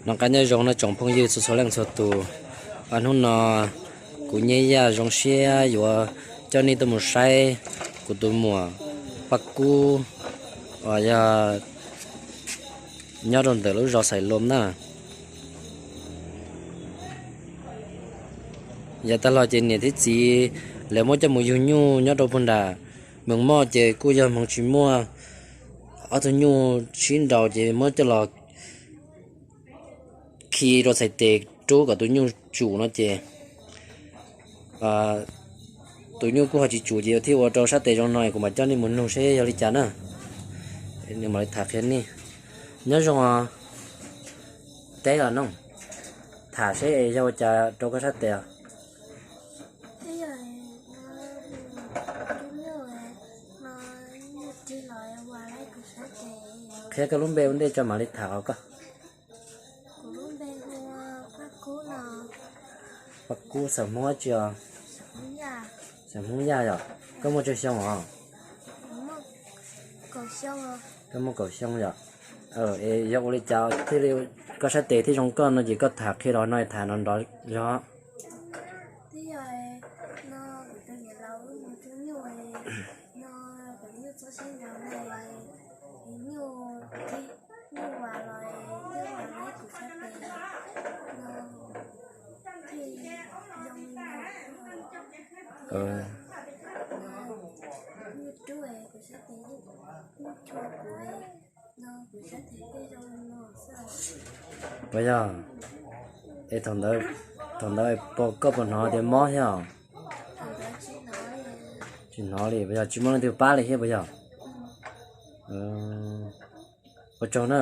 Noj qab nyob zoo no tsoom phooj ywg txhua txhua leej txhua tus. Hnub no kuv Nyiaj Yaj zoo siab yuav coj nej tuaj mus saib kuv tus muam Paj Kub uas yog nyob rau ntawm lub zos Xais Lom na. Yav tag los ces niam thiab txiv lawv muab coj mus yug nyuj nyob rau puag nram Mees Moj ces kuj yog hmoov tsis muaj, ob tug nyuj sib nraus ces muab coj los khi rau txhais tes rub kom tus nyuj tsum no ces tus nyuj kuj ho tsis tsum ces yuav thiaj ua rau sab tes zoo no, kuv mam coj nej mus nug seb yog li cas na. Nws mam li tham qhia nej. Nyob zoo os, teb os noog, tham seb yog ua cas rau koj sab tes os? Qhia koj lub npe ua ntej tso mam li tham os koj. Paj Kub, xeem Hmoob dab tsi os? Xeem Hmoob Yaj yom. Koj muaj tsawg xyoo os? Koj muaj kaum xyoo yom. Es yog ua li cas thiaj li koj sab tes thiaj zoo koj no ces koj tham qhia los no tham no nrov zog. Puas yog? Es thaum ntawd, thaum ntawd koj puas hnov tias mob thiab os? Tsis hnov li puas yog? Tsis muaj leej twg pab li thiab puas yog? Ua tsaug na.